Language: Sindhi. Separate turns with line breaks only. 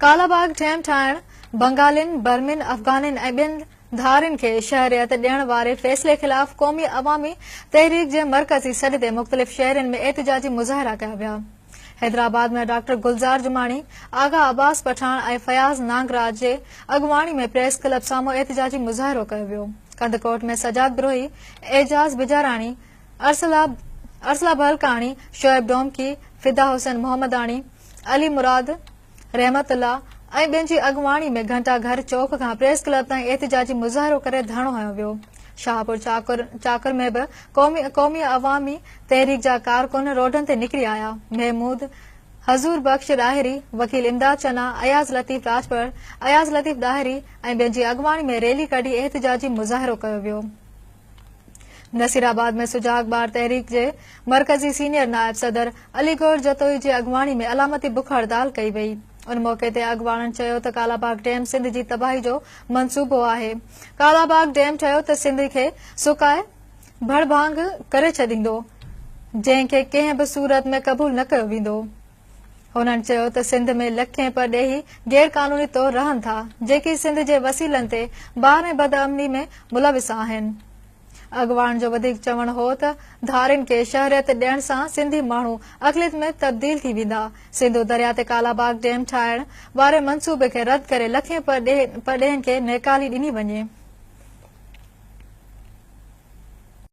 ڪالاباغ ڊيم ٺاهڻ، بنگالين، برمين، افغانين ۽ ٻين ڌارين کي شهريت ڏيڻ واري فيصلي خلاف قومي عوامي تحريڪ جي مرڪزي سڏ تي مختلف شهرن ۾ احتجاجي مظاهرا ڪيا ويا. حيدرآباد ۾ ڊاڪٽر گلزار جماڻي، آغا عباس پٺاڻ ۽ فياض نانگراج جي اڳواڻي ۾ پريس ڪلب سامهون احتجاجي مظاهرو ڪيو ويو. ڪنڌڪوٽ ۾ سجاد بروهي، اعجاز بجاراڻي، ارسلا بهلڪاڻي، شعيب ڊومڪي، فدا حسين محمداڻي، علي مراد، رحمت الله ۽ ٻين جي اڳواڻي ۾ گهنٽا گهر چوڪ کان پريس ڪلب تائين احتجاجي مظاهرو ڪري ڌرڻو هنيو ويو. شاهپور چاڪر ۾ به قومي عوامي تحريڪ جا ڪارڪن روڊن تي نڪري آيا. محمود حضور بخش ڏاهري، وڪيل امداد چنا، اياز لطيف راڄپر، اياز لطيف ڏاهري ۽ ٻين جي اڳواڻي ۾ ريلي ڪڍي احتجاجي مظاهرو ڪيو ويو. نصيرآباد ۾ سجاڳ ٻار تحريڪ جي مرڪزي سينيئر نائب صدر علي گوهر جتوئي جي اڳواڻي ۾ علامتي بک هڙتال ڪئي وئي. ان موقعي تي اڳواڻن چيو ته ڪالاباغ ڊيم سنڌ جي تباهي جو منصوبو آهي، ڪالاباغ ڊيم ٺهيو ته سنڌ کي سڪائي ڀڙڀانگ ڪري ڇڏيندو، جنهن کي ڪنهن به صورت ۾ قبول نه ڪيو ويندو. هنن چيو ته سنڌ ۾ لکين پرڏيهي غير قانوني طور رهن ٿا، جيڪي سنڌ جي وسيلن تي بار ۽ بدامني ۾ ملوث آهن. اڳواڻن جو وڌيڪ چوڻ هو ته ڌارين کي شهريت ڏيڻ سان سنڌي ماڻهو اقليت ۾ تبديل ٿي ويندا، سنڌو درياء تي ڪالاباغ ڊيم ٺاهڻ واري منصوبي کي رد ڪري لکين پرڏيهين کي نيڪالي ڏني وڃي.